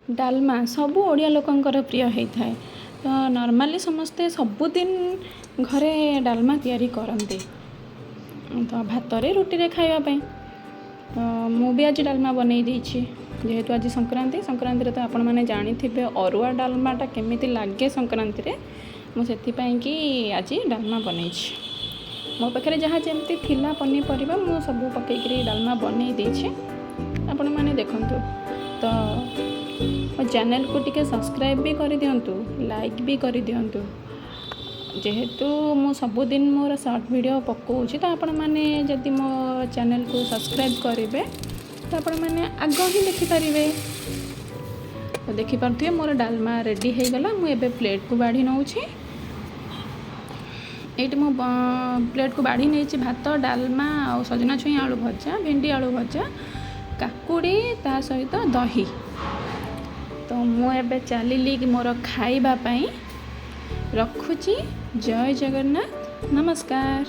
ଡାଲମା ସବୁ ଓଡ଼ିଆ ଲୋକଙ୍କର ପ୍ରିୟ ହେଇଥାଏ। ତ ନର୍ମାଲି ସମସ୍ତେ ସବୁଦିନ ଘରେ ଡାଲମା ତିଆରି କରନ୍ତି, ତ ଭାତରେ, ରୁଟିରେ ଖାଇବା ପାଇଁ। ତ ମୁଁ ବି ଆଜି ଡାଲମା ବନେଇ ଦେଇଛି, ଯେହେତୁ ଆଜି ସଂକ୍ରାନ୍ତି। ସଂକ୍ରାନ୍ତିରେ ତ ଆପଣମାନେ ଜାଣିଥିବେ ଅରୁଆ ଡାଲମାଟା କେମିତି ଲାଗେ ସଂକ୍ରାନ୍ତିରେ। ମୁଁ ସେଥିପାଇଁ କି ଆଜି ଡାଲମା ବନେଇଛି। ମୋ ପାଖରେ ଯାହା ଯେମିତି ଥିଲା ପନିପରିବା, ମୁଁ ସବୁ ପକେଇକିରି ଡାଲମା ବନେଇ ଦେଇଛି। ଆପଣମାନେ ଦେଖନ୍ତୁ। ତ ମୋ ଚ୍ୟାନେଲକୁ ଟିକେ ସବସ୍କ୍ରାଇବ୍ ବି କରିଦିଅନ୍ତୁ, ଲାଇକ୍ ବି କରିଦିଅନ୍ତୁ। ଯେହେତୁ ମୁଁ ସବୁଦିନ ମୋର ସର୍ଟ ଭିଡ଼ିଓ ପକାଉଛି, ତ ଆପଣମାନେ ଯଦି ମୋ ଚ୍ୟାନେଲକୁ ସବସ୍କ୍ରାଇବ୍ କରିବେ, ତ ଆପଣମାନେ ଆଗ ହିଁ ଦେଖିପାରିବେ। ତ ଦେଖିପାରୁଥିବେ, ମୋର ଡାଲମା ରେଡ଼ି ହେଇଗଲା। ମୁଁ ଏବେ ପ୍ଲେଟ୍କୁ ବାଢ଼ି ନେଉଛି। ଏଇଠି ମୁଁ ପ୍ଲେଟ୍କୁ ବାଢ଼ି ନେଇଛି ଭାତ, ଡାଲମା ଆଉ ସଜନା ଛୁଇଁ ଆଳୁ ଭଜା, ଭେଣ୍ଡି ଆଳୁ ଭଜା, କାକୁଡ଼ି, ତା ସହିତ ଦହି। ତ ମୁଁ ଏବେ ଚାଲିଲି କି ମୋର ଖାଇବା ପାଇଁ। ରଖୁଛି, ଜୟ ଜଗନ୍ନାଥ, ନମସ୍କାର।